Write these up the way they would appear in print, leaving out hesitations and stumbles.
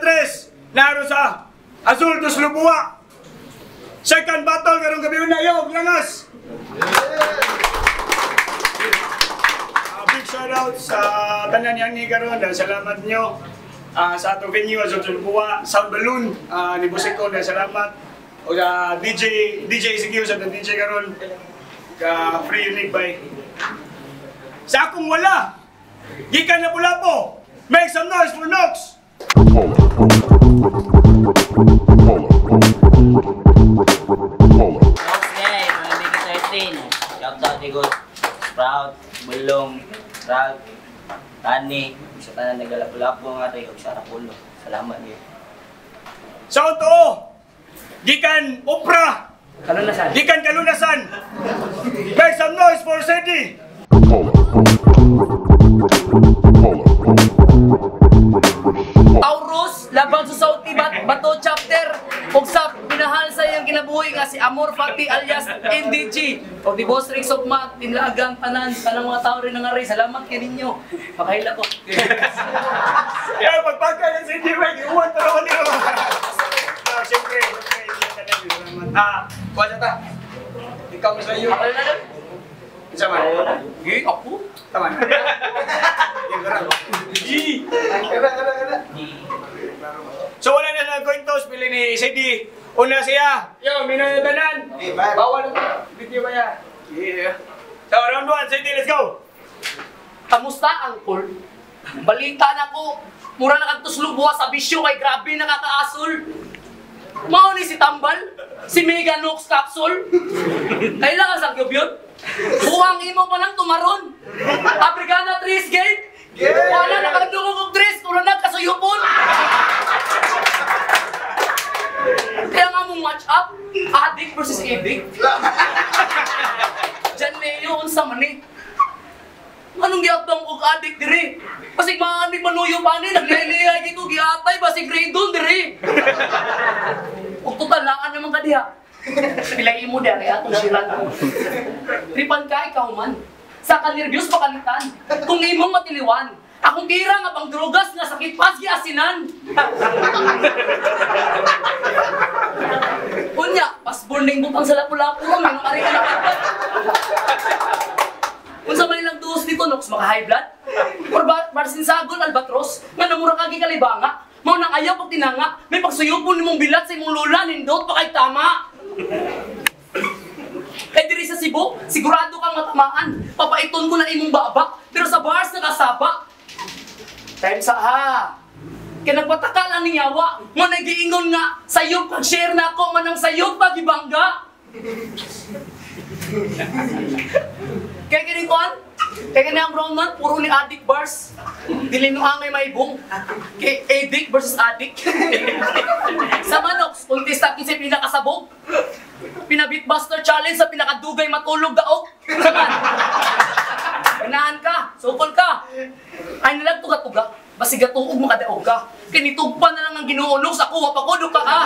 3, naro sa Azul dos Lubua. Second battle karong gabi na yo, Langas. Big shout out sa tanan ni karon, dahil salamat nyo sa atong venue Azul dos Lubua, Sound Balloon ni Busiko, dahil salamat. O sa DJ DJ CQ sa atong DJ karon ka free unique bay. Sa akong wala, gikan na Lapu-Lapu. Make some noise for Nox. Nox guys, mga Mega 13. Shout out Igot, Sprout, Bulong, Ralph, Tani, sa tanan nagalapu-lapu nga rin, ug sa Rapulo. Salamat niyo. Sa uto, gikan Opra, Kalunasan. Gikan Kalunasan. Make some noise for Sedi. Taurus, laban sa South Ibat, Bato Chapter, ug sa pinahal sa iyang kinabuhi nga si Amor Fati alias NDG. O di Boss Rick Sokma, tinlagang tanan, tanang mga tao rin nga rin. Salamat kay ninyo. Makahila ko. Yeah, pagpagka ng Sedi, may iuwan pa naman nila. Siyempre, salamat. Kuha siya ta. Ikaw mo sa iyo. Ako na lang. Isa man. Eh, ako? Tama na. So wala na sa coin toss, pili ni CD. Una siya. Yo, minayatanan. Bawal ang video ba ya? Yeah. So round 1, CD, let's go. Kamusta, Uncle? Balita na ko. Mura na kang tuslog buwas sa bisyo kay grabe nakakaasol. Mao ni si Tambal, si Mega Nox Capsule. Kailangan sa yun? Buhang imo pa lang tumaron. Abrigana Tris Gate. Wala nakadungog og tres, wala nagkasuyupon. Kaya nga mong match up, addict versus addict. Diyan mayo, unsa man eh. Anong giatbang og addict diri? Basig maanig manuyo pa ni, nagliliyay ko giatay, basig radon diri. Ug total laan naman ka diha. Pilay mo diri atong siran. Tripan ka ikaw man. Sa kanerbyos pakalitan. Kung imong matiliwan, akong tira nga pang drogas nga sakit pas giasinan. Unya, pas burning butang sa Lapu-Lapu ron, may mari ka na. Unsa man ilang duos dito, Nox, maka high blood? Or barsinsagol albatros, nga namura ka gikalibanga, mao nang ayaw pag tinanga, may pagsuyupon nimong bilat sa imong lula, nindot pa kay tama. Kay diri sa Cebu, sigurado kang matamaan. Papaiton ko na imong baba, pero sa bars nakasaba. Time sa ha. Kay nagpatakal ang ningyawa, mo nagiingon nga sayop pag share na ako manang sayop pagibangga. Kaya kini kuan, kaya kini ang round man, puro ni addict bars. Dili no angay maibong. Kay addict versus addict. Sa Manox, kontesta kinsa pinakasabog. Pinabitbuster challenge sa pinakadugay matulog daog. Sa man. Ganahan ka, sukol ka. Ay nalag tuga-tuga, basig gatuog makadaog ka. Kinitugpa na lang ang Ginoo Nox, ako wapakodok ka ah.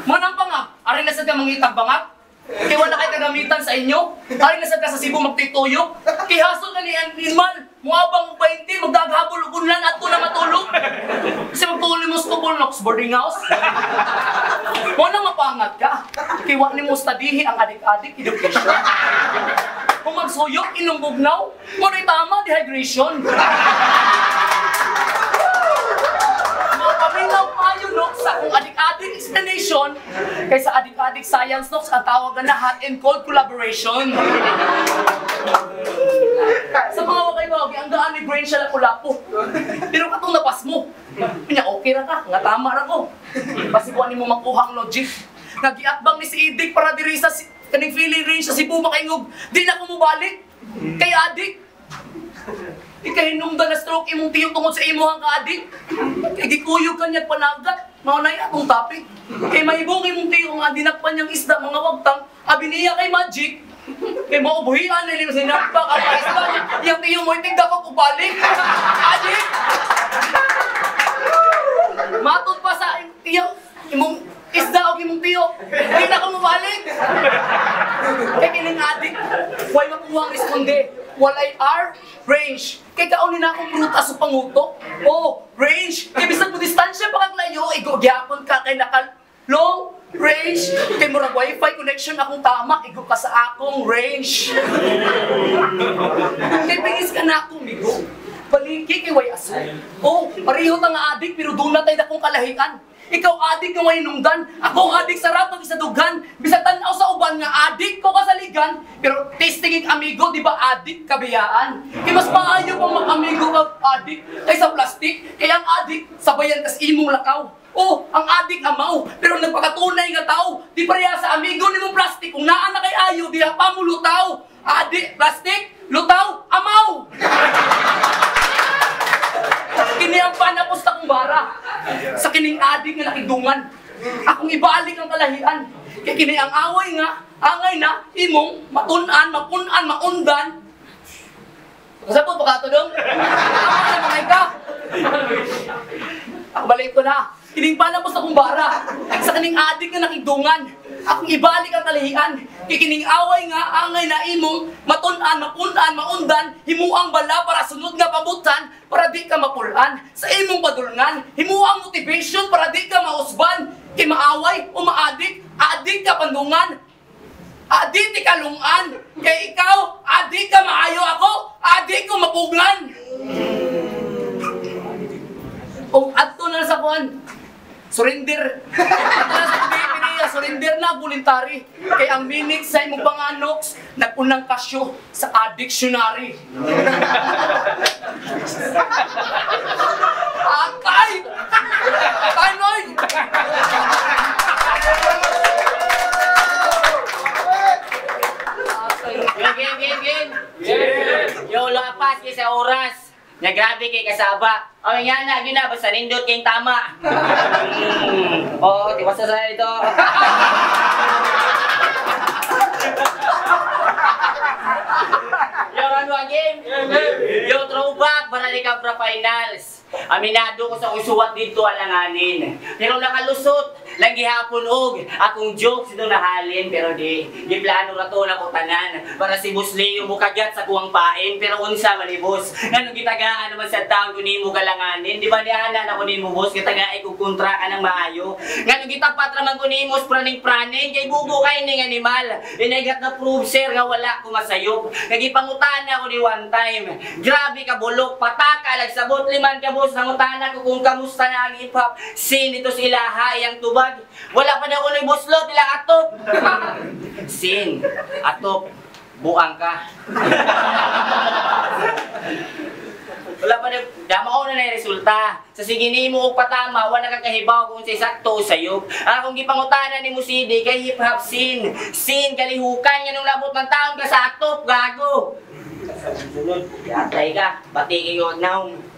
Manang pa nga, ari na sad ka mangitag bangak. Kay wala kay kagamitan sa inyo. Ari na sad ka sa Cebu magtituyok. Kay hasol ka ni Animal, muabang og 20, magdaghabol og unlan adto na matulog. Kasi magtuloy mo sa Nox boarding house. Mo nang mapangat ka. Kay wa nimo studihi ang adik-adik education. Kung magsuyok inom bugnaw, mo na tama dehydration. Paminaw payo, Nox, sa akong adik-adik explanation kaysa adik-adik science, Nox, ang tawag na hot and cold collaboration. Sa mga wakay-wagi, ang gaan ni brain siya Lapu-Lapu. Pero katong napas mo, kanya okay ra ka, nga tama ra ko. Basig wa nimo makuha ang logic. Nagiatbang ni si Idik para diri sa kaning feeling range sa Cebu makaingog, di na ko mobalik. Kay adik. Ikahinumdan na stroke imong tiyo tungod sa imuhang ka-adik. Kay gikuyog ka niya panagat, mao na atong topic. Kay mahibong imong tiyo nga dinakpan niyang isda mga wagtang, abi niya kay magic. Kay maubuhian na nila sinakpak ang isda. Iyang tiyo mo itigda ko kubalik. Adik! Matod pa sa tiyo, imong isda o imong tiyo, di na ko mabalik. Kay kining adik, way makuha ang responde. Walay R, range. Kay kaon ni na akong prutas sa pangutok. Oh, range. Kay bisag mo distansya pa kag layo, igo gyapon ka kay nakal long range. Kay murag wifi connection akong tama, igo ka sa akong range. Kay bingis ka na akong migo. Palingki kay way aso. Oh, pareho ta nga adik pero doon na tayo dakong kalahian. Ikaw adik nga way nungdan, ako adik sa rapag sa dughan. Bisag tan-aw sa uban nga adik ko kasaligan, pero testing amigo di ba adik kabiyaan. Kay mas maayo pang mag-amigo kag adik kaysa plastic, kay ang adik sabayan kas imong lakaw. Oh, ang adik amaw, pero nagpakatunay nga tao, di pareha sa amigo nimong plastic kung naa na kay ayo diha pa mo lutaw. Adik, plastic, lutaw, amaw. Kini ang panapos na kong bara sa kining adik nga nakidungan. Akong ibalik ang kalahian. Kay kini ang away nga, angay na, imong, matun-an, mapun-an, maundan. Kasabot pa ka dong? Tama na mga ika. Ako balik ko na. Kining panapos na kong bara sa kining adik nga nakidungan. Akong ibalik ang kalahian. Kay kining away nga, angay na imong, matun-an, mapun-an, maundan, himuang bala para sunod nga pabutan, para di ka mapulan. Sa imong padulngan, himuang motivation para di ka mausban. Kay maaway o maadik, adik ka pandungan. Adi ti kalungan. Kay ikaw, adi ka maayo ako, adi ko mapuglan. O adto na sa kuan. Surrender. Adto na sa PDEA, surrender na voluntary. Kay ang meaning sa imong panganox, nagunang kasyo sa dictionary. Akay! Tanoy! Yo, game, game, game! Yo, lapas kay sa oras. Nga grabe kay kasaba. O nga na, yun na, basta nindot kayong tama. Oo, tiwasa sa ito. Yo, ano ang game? Yo, throwback, para di ka finals. Aminado ko sa usuwat dito alanganin. Pero nakalusot, lang gihapon og akong jokes nung nahalin. Pero di, giplano ra to na ko tanan. Para si Boss Leo mukagat sa kuwang pain. Pero unsa man ni Boss, nganong gitagaan naman sa taon ko nimo kalanganin. Di ba ni ana na ko nimo Boss, gitagaan ko kontra ka ng maayo. Nganong gitapat raman ko nimo praning-praning, kay bugo kay ning animal. Inay got na prove sir nga wala ko masayop. Nagipangutan ako ni one time. Grabe ka bulok, pataka lagsabot liman ka boss. Nangutana ko kung kamusta na ang hip-hop scene ito sa ilaha, iyang tubag. Wala pa na ako ng buslot, ilang atop. Sin, atop, buang ka. Wala pa na, dama ko na na yung resulta. Sa sige ni mo og patama, wala kang kahibaw kung sa sakto o sayop. Akong gipangutana ni mo CD kay hip-hop scene. Scene, kalihukan, yan ang labot ng taon ka sa atop, gago. Sunod, yatay ka, pati kayo naong.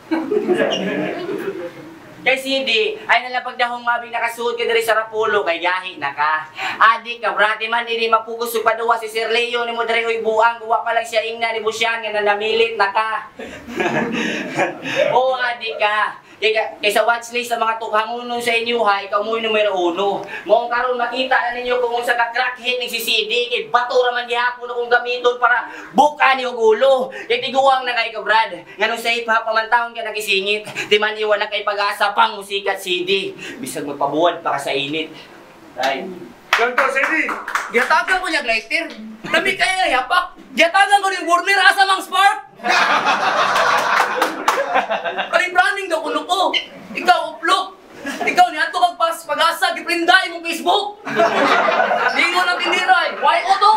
Kay CD, ay nalapagdahong mabing nakasuod ka diri sa Rapulo kay gahi na ka. Adik ka, brati man, hindi mapugos ug paduwa si Sir Leo ni mo diri huy buang, guwa pa lang siya ingna ni Busyan nga nanamilit na ka. Oo, adik ka. Kay sa watchlist sa mga tukhangunon sa inyo ha, ikaw mo yung numero 1. Moong karon makita na ninyo kung unsa ka crackhead ning si CD, kay bato ra man gihapon akong gamiton para buka ni og ulo. Kay tiguang na kay ka Brad. Nganong sa hip hop pamantahon ka nakisingit, di man iwan na kay pag-asa pang musika at CD. Bisag magpabuwad pa ka sa init. Ay. Ganto, CD! Gihatagan ko niya lighter. Nami kaya nga yapak. Gihatagan ko ni Warner asa mang spark. Kaning branding daw kuno ko. Ikaw uplok. Ikaw ni adto kag pas pag-asa giprinda imong Facebook. Lingon ang tindira. Why auto?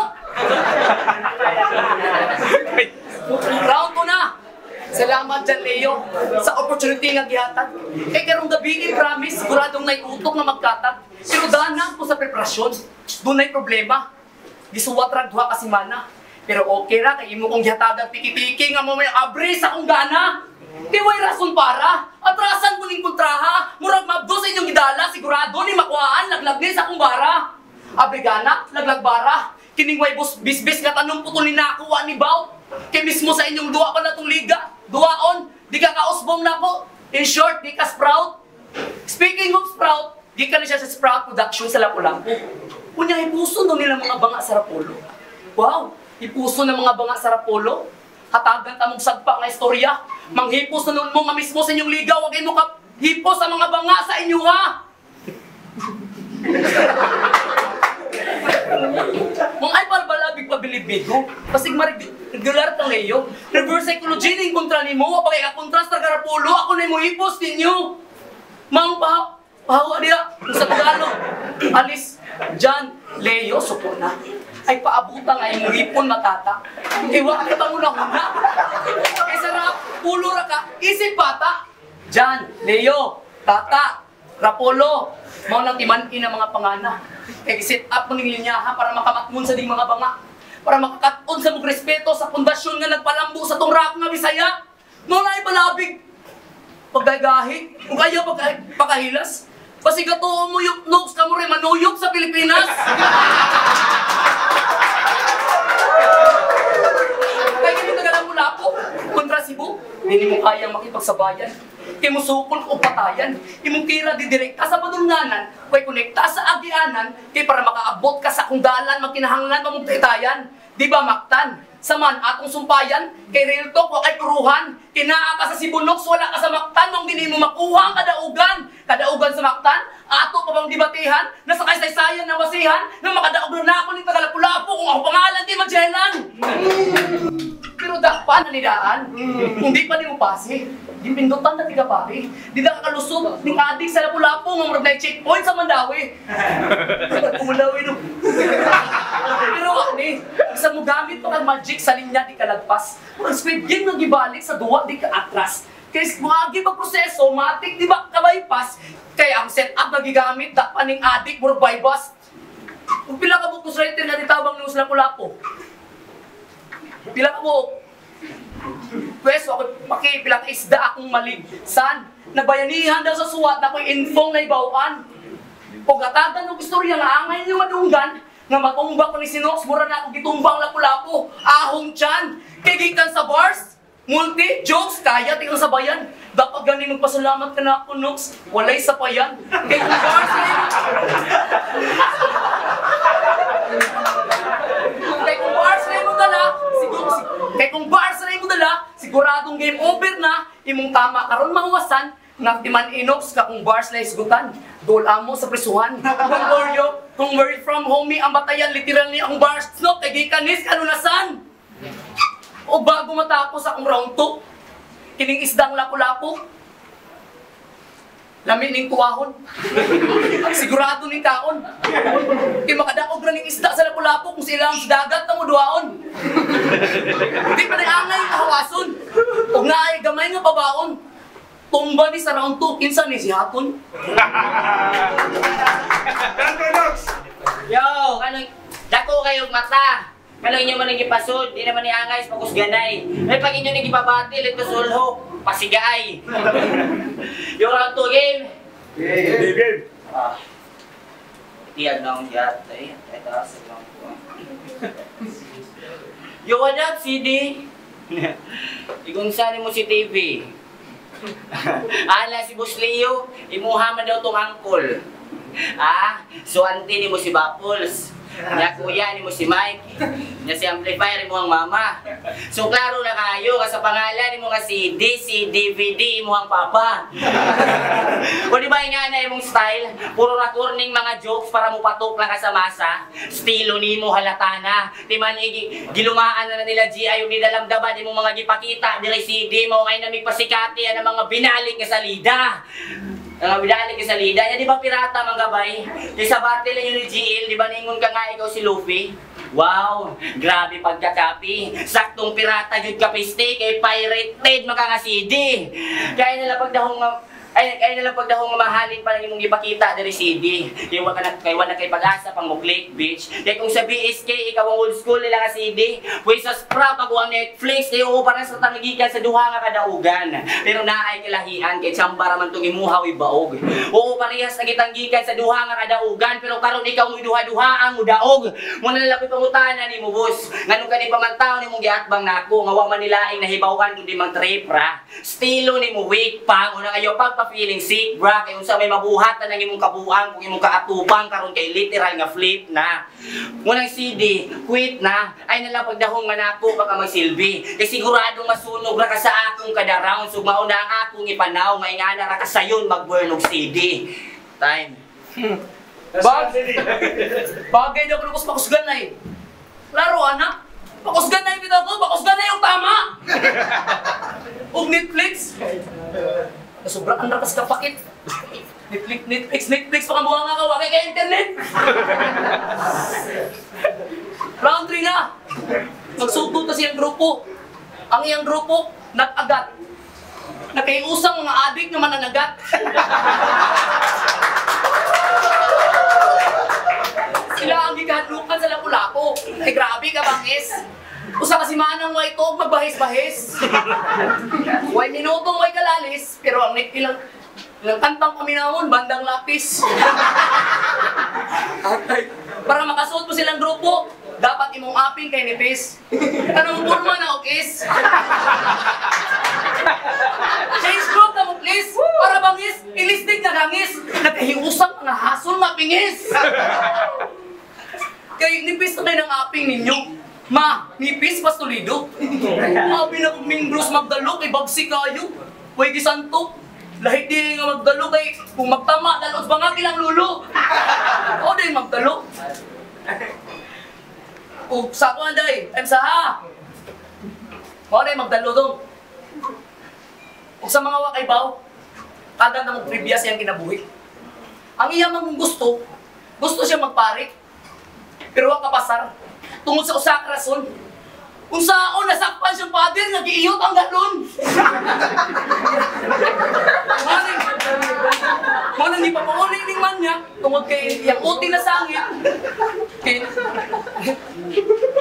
Round ko na. Salamat dyan, Leo, sa opportunity nga gihatag. Kay karong gabi, promise, siguradong naiutok nga magkatag. Pero dana ko sa preparasyon, dunay problema. Gisuwat ra duha ka semana. Pero okay ra kay imo kong gihatag tiki-tiki nga mo may abri sa akong gana. Di way rason para. Atrasan ko ning kontraha. Murag mabdo sa inyong gidala, sigurado ni makuhaan laglag ni sa akong bara. Abri gana, laglag bara. Kining way bisbis nga tanong putol ni nakuha ni Bao. Kay mismo sa inyong duwa pa na tong liga. Duwaon, di ka kausbong na po. In short, di ka sprout. Speaking of sprout, di ka na siya sa Sprout Production sa Lapu-Lapu. Kunya, ipuso no nila mga banga sa Rapolo. Wow, ipuso ng mga banga sa Rapolo. Hatagan ta mong sagpa nga istorya. Manghipos na nun mo nga mismo sa inyong liga, wag mo ka hipos sa mga banga sa inyo ha. Mga ay palbalabig pabilibigo, basig maregular kang leyo. Reverse psychology ning kontra nimo, wa pa kay ka-contrast ra karapulo, ako na mo hipos ninyo. Mang pahawa diya sa Tagalog. Alis, John, Leo, suko na. Ay paabutan nga imong hipon matata. Iwa ka panguna-una. Kay sa rap, pulo ra ka, isip bata. John, Leo, Tata, Rapolo, mao nang timan-in ang mga pangana. Kay set up mo ning linyaha para makamatmon sa ding mga banga. Para makakaton sa mong respeto sa pundasyon nga nagpalambo sa tong rap nga Bisaya. Mao na ay balabig pagdagahi, kung ayaw pagkahilas. Kasi gatuo mo yung nooks ka mo rin manuyok sa Pilipinas. Kaya ganito ka lang mula ako, kontra Cebu, hindi mo kayang makipagsabayan. Kay musukol o patayan, imong tira di direkta sa padulnganan, kay konekta sa agianan, kay para makaabot ka sa kungdalan, magkinahanglan pamugtaytayan. Di ba Mactan? Saman atong sumpayan, kay real talk wa kay turuhan, kinaa ka sa Cebu Nox, wala ka sa Mactan, mong dinhi mo makuha ang kadaugan. Kadaugan sa Mactan, ato pa bang debatehan, nasa kaysaysayan na basihan, na makadaog na ako ning Tagalapulapo kung ako pangalan ti Magellan. Pero dakpan na nidaan, kung di pa nimo pase, gimpindutan na tiga pare. Di na kakalusot ning adik sa Lapu-Lapu nga murag na checkpoint sa Mandawi. Mandawi no. Pero ani, isa mo gamit pa kang magic sa linya di ka lagpas. Murag Squid Game nga gibalik sa duwa di ka atras. Kay moagi pag proseso, matik di ba ka bypass? Kay ang set up nga gigamit dakpan ning adik murag bypass. Kung pila ka buok ghostwriter nga ditabang nimo sa Lapu-Lapu? Pila ka buok? Pwes, ako paki, pila ka isda akong maligsan. Nabayanihan daw sa suwat na ako'y infong na ibawaan. O gatagan og istorya nga angay niyo madunggan, nga matumba ko ni Sinox, mura na ako gitumbang Lapu-Lapu. Ahong tiyan, kay gikan sa bars, multi, jokes, kaya tikang sabayan. Dapat gani magpasalamat ka na ako, Nox, walay sapayan. Kay kung bars na yun, kay kung bars na imong dala, kay kung bars na imong dala, siguradong game over na, imong tama karon mahuwasan, nga timan inox ka kung bars na isgutan, dol amo sa prisuhan. Kung Oreo, kung where from homie ang batayan, literal ni ang bars no, kay gikan nis kalunasan. O bago matapos akong round 2, kining isdang Lapu-Lapu, lami ning tuwahon. Sigurado ning kaon. Kay makadaog ra ning isda sa Lapu-Lapu kung sila ang dagat na mo duwaon. Di pa angay nga hawason. Ug naay gamay nga pabaon. Tumba ni sa round 2, kinsa ni si Haton? Danto Nox! Yo, kanong dako kayong mata. Kanong inyo man ang gipasod, di naman ni angay sa pagkusganay. May pag inyo ning gipabatil ito sulho, pasigaay. Yung round 2 game. Game, game. Ah. Tiyag na akong yata eh. Ay, taas lang po. Yo, what up, CD? Igunsa mo si TV. Ala si Boss Leo, imuha man daw tong angkol. Ah, so auntie ni mo si Bapols. Nya kuya ni mo si Mike. Nya si Amplifier mo ang mama. So klaro na kayo ka sa pangalan nimo nga CD, si DVD imo ang papa. O di ba nga na imong style? Puro recording mga jokes para mo patok lang ka sa masa. Estilo nimo halata na. Di man gilumaan na nila GI yung nidalamdaman imong mga gipakita diri CD mo kay namig pasikati ang mga binalik nga salida. Ang bidali ka sa lida, ya di ba pirata man gabay? Di sa battle ninyo ni GL, di ba ningon ka nga ikaw si Luffy? Wow, grabe pagkakapi. Saktong pirata jud ka piste kay pirated maka nga CD. Kaya nila pagdahong nga ay kaya nila pagdahong nga mahalin pa lang imong gipakita diri CD. Kay wa ka na kay wala kay pag-asa pang mo click bitch. Kay kung sa BSK ikaw ang old school nila nga CD, pwes sa Sprout ako ang Netflix kay oo para sa tangigikan sa duha nga kadaugan. Pero naay kalahian kay tsamba ra man tong imuha oy baog. Oo parehas na gitanggikan sa duha nga kadaugan pero karon ikaw mo'y duha-duha ang mudaog. Mo na lang ko'y pangutana nimo boss. Nganong kani pamantaw nimong giatbang nako nga wa man nilaing nahibaw-an kundi mang trip ra. Stilo nimo weak pa una kayo pag ka feeling sick, bra, kay unsa may mabuhatan ang imong kabuang kung imong kaatubang karon kay literal nga flip na. Munang CD, quit na. Ay nalang pagdahong nga nako baka magsilbi. Kay siguradong masunog ra ka sa akong kada round, ug mao na ang akong ipanaw nga ingana ra ka sayon mag-burn og CD. Time. Bagay daw ko pakusgan na eh. Laro anak. Pakusgan na yung bitaw ko, pakusgan na yung tama. Og Netflix. Sobrang ang rakas kapakit. Netflix, Netflix, Netflix, baka buha nga ka, wakay kay internet. Round 3 na. Magsugod na siyang grupo. Ang iyang grupo, nag-agat. Nakiusang mga adik na mananagat. Sila ang gikahadlukan sa Lapu-Lapu. Ay grabe ka bangis. Usa kasi manang way tog magbahis-bahis. Way minutong way kalalis, pero ang ilang ilang kantang paminawon, bandang lapis. Para makasuot mo silang grupo, dapat imong aping kay nipis. Anong purma na okis? Change group na mo please! Para bangis, ilistig na gangis! Nagkahiusang mga hasol na pingis! Kay nipis na kayo ng aping ninyo. Ma, nipis pastulido. Abi na kong mingbros magdalo kay bagsi kayo. Way gisanto. Lahit di nga magdalo kay kung magtama, dalot ba nga kilang lulo. O di magdalo. O sa ko anday, em sa ha. O di magdalo dong. O sa mga wakay baw, kada na mong trivia siyang kinabuhi. Ang iya mang gusto, gusto siya magpari. Pero wa kapasar. Tungod sa usa ka rason. Unsaon nasakpan siyang father nga giiyot ang galon. Mo nang gipapauli ning man niya tungod kay iyang uti na sangit. Kay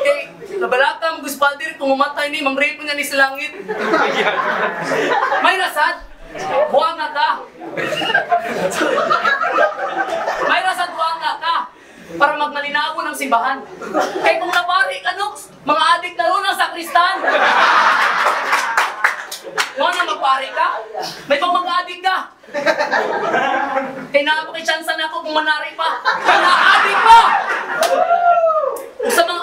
kay nabalaka mo gusto father kung mamatay ni mang-rape niya ni sa langit. May rasad, buwang nga ka. May rasad, buwang nga ka. Para magmalinawon ang simbahan. Kay kung napari ka, Nox, mga adik na ron ang sakristan. Mo na magpari ka? May pang mag-adik ka. Kay naapakichansa na ako kung manari pa. Mga adik pa! Sa mga...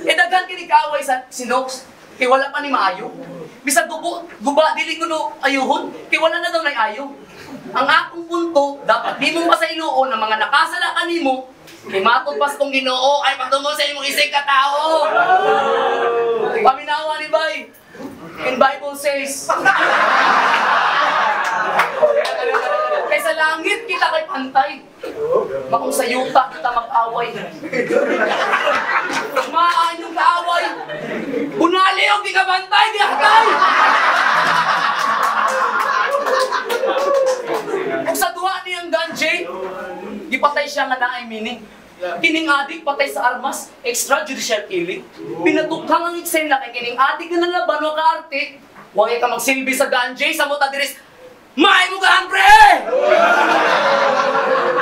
Eh, daghan kinikaaway sa si Nox. Kay wala pa ni maayo. Bisag gubo, guba, dili ko no ayuhon. Kay wala na daw nay ayo. Ang akong punto, dapat di mo pasailuon ang mga nakasala kanimo. Kay matod pas kong Ginoo ay pagtungo sa imong isig ka tao. Paminawa ni Bay. In Bible says, kay sa langit kita kay pantay. Bakong sa yuta kita mag-away. Maan yung kaaway. Unali yung di ka bantay, di hatay. Kung sa duha niyang ganje, gipatay siya nga naay meaning. Kining adik patay sa armas, extrajudicial killing. Pinatukhang ang eksena kay kining adik nga nalaban wa kaarte. Wa ka magsilbi sa ganje sa mota diris. Maay mo ka pre!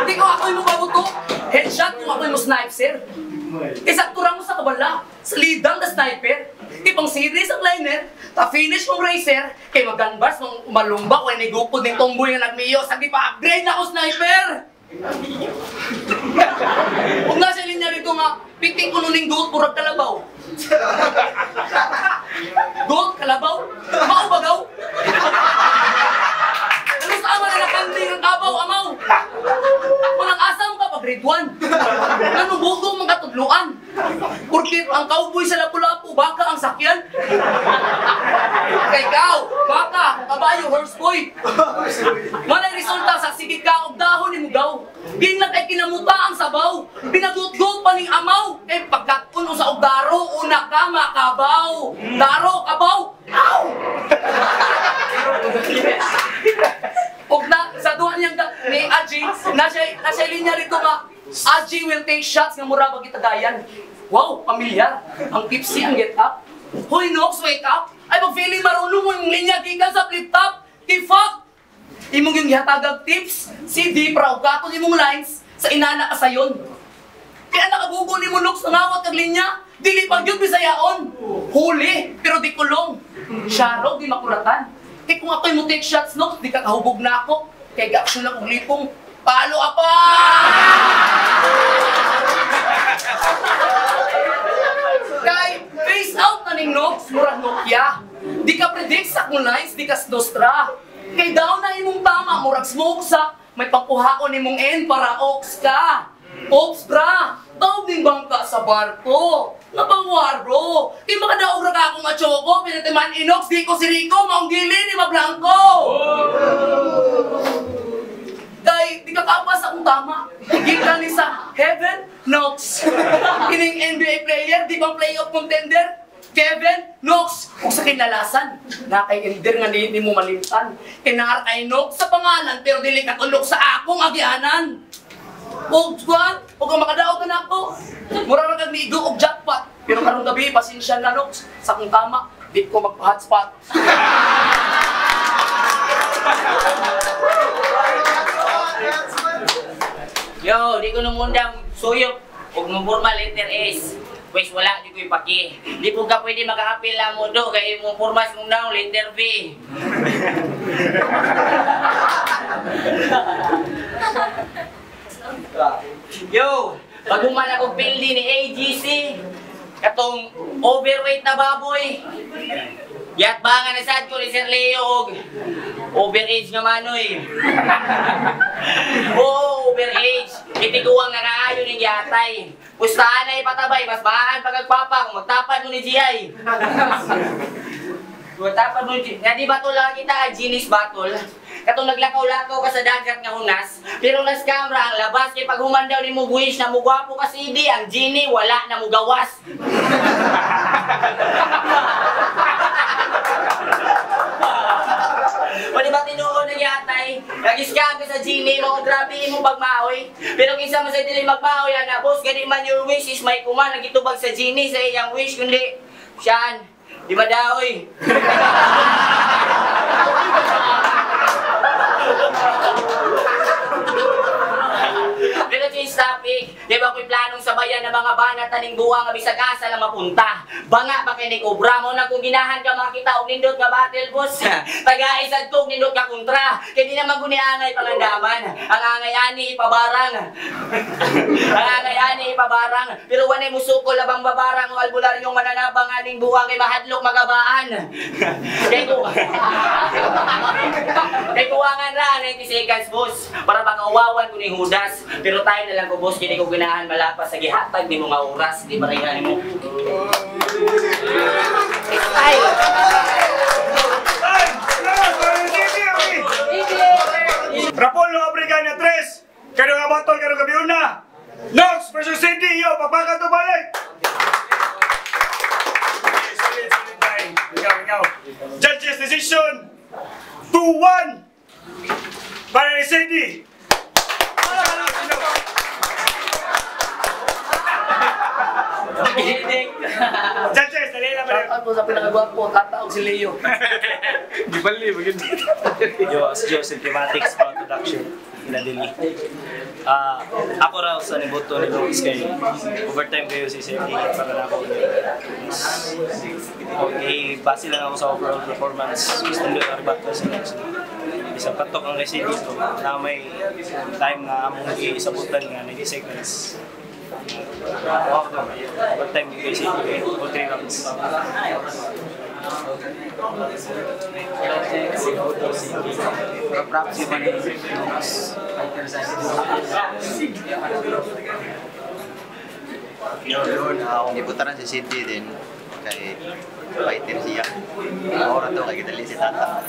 Di ko ako'y mo kabuto. Headshot kung ako'y mo sniper. Isaktura mo sa kabala, sa lidang na sniper. Di pang series ang liner, ta-finish mong racer, kay maganbars mong umalumba o inigupod ng tomboy nga nagmiyo, sagi pa-upgrade na ako sniper! Kung nasa linya rito nga, piting ko nuning goat, purag kalabaw. Goat, kalabaw? Maubagaw? Ano sa ama na nakanding ang kabaw, amaw? Walang asam ka pa grade 1. Anong bugong mga katudluan? Porkit ang cowboy sa Lapu-Lapu, baka ang sakyan. Kay ikaw, baka, kabayo, horse boy. Walay resulta sa sige ka og dahon ni mugaw. Ginlag ay kinamuta ang sabaw. Pinagutgot pa ning amaw. Kay pagkatun sa og daro, una ka makabaw. Daro, kabaw, aw! Og na, sa duha niyang ni Aji, nasa linya rito nga, Aji will take shots nga mura pag itagayan. Wow, pamilyar. Ang tipsy, ang get up. Hoy, Nox, wake up. Ay, pag-feeling marunong mo yung linya gikan sa flip-top. Ki-fuck! Imong yung gihatagag tips, CD, para ugaton imong lines, sa inana ka sayon. Kaya nakabugo ni mo, Nox, nangawat kag linya. Dili pag yun, bisayaon. Huli, pero di kulong. Syaro, di makuratan. Kay kung ako'y mo take shots, Nox, di ka kahubog na ako. Kay ga-action lang kong lipong. Palo apa! Kay face out na ning Nox, murag Nokia. Di ka predict sa akong lines, di ka nostra. Kay down na imong tama, murag smoke sa may pangkuhaon nimong N para ox ka. Ops bra, tawag ning bangka sa barko. Napangwar bro. Kay makadaog ra ka akong machoko, pinatiman inox, di ko si Rico, maong gili ni Mablangko. Kay di ka kapas akong tama. Gikan ni sa Heaven Knox. Kining NBA player, di bang playoff contender? Kevin Knox. Ug sa kinalasan, na kay Ender nga ni mo malimtan. Kinar kay Knox sa pangalan pero dili ka tulok sa akong agianan. Og kuan, og ang makadaog na nako. Mura ra kag niigo og jackpot. Pero karong gabi pasensya na Knox, sa akong tama, di ko magpa-hotspot. Yo, di ko nung undang suyop og mupurma letter S. Wes wala di ko ipaki. Di po ka pwede maka-appeal lang mo do kay imong formas mong naong letter V. Yo, pag human ako pildi ni AGC, katong overweight na baboy. Yat bangan na sad ko ni Sir Leo og overage nga manoy. Oo, overage. Kitiguang nga kaayo ning yatay. Pustahan na ipatabay, mas maaan pagkagpapa kung magtapad mo ni GI. Magtapad mo ni GI. Nga di batol lang kita, Genius batol. Katong naglakaw-lakaw ka sa dagat nga hunas, pero nas camera ang labas kay pag human daw ni mo wish na mugwapo ka CD, ang genie wala na mugawas. O di ba tinuon ng yatay? Nag-scam ka sa genie mo, grabe imong pagmaoy. Pero kinsa man sa dili magmaoy ana boss, gani man your wish is may kuman nagitubag sa genie sa iyang wish kundi siyan di ba daoy. Pero change topic, di ba ko'y planong sabayan ng mga banat aning buwang nga bisag asa lang mapunta. Banga pa kay ni Cobra mo na kung ginahan ka makita og nindot nga battle boss. Taga-isad ko nindot nga kontra. Kay di naman guni angay pangandaman. Ang angay ani ipabarang. Ang angay ani ipabarang. Pero wanay musukol labang babarang o albularyong mananabang aning buwang kay mahadlok magabaan. Kay ko. Kay kuwangan ra 90 seconds boss para makauwawan ko ni Judas. Pero tayo na lang ko boss, kini ko ganahan malapas sa gihatag ni mga oras, di ba rin mo? Ay! Rapolo Abrigana 3! Kano nga batol, kano gabi una! Nox versus Cindy! Yo, papaka to balik! Solid, solid tayo. Ikaw, ikaw. Judges decision! 2-1! Para ni Cindy! Judges, dali lang. Shout out po sa pinakagwapo, tataog si Leo. Di bali, maganda. Yo, as Joseph Thematics Production, Pinadili. Ako raw sa niboto ni Nox kay overtime kayo si Sir para na ako. Okay, base lang ako sa overall performance. Gusto nyo na ribato sa Nox. Isang patok ang recipe dito na may time nga among isabutan nga 90 seconds. Wow, to. Overtime yung kay City, all 3 rounds. Props yung Nox. Fighter sa Akong gibutaran si Cindy din kay fighter siya. Ora to kay gidali si Tata.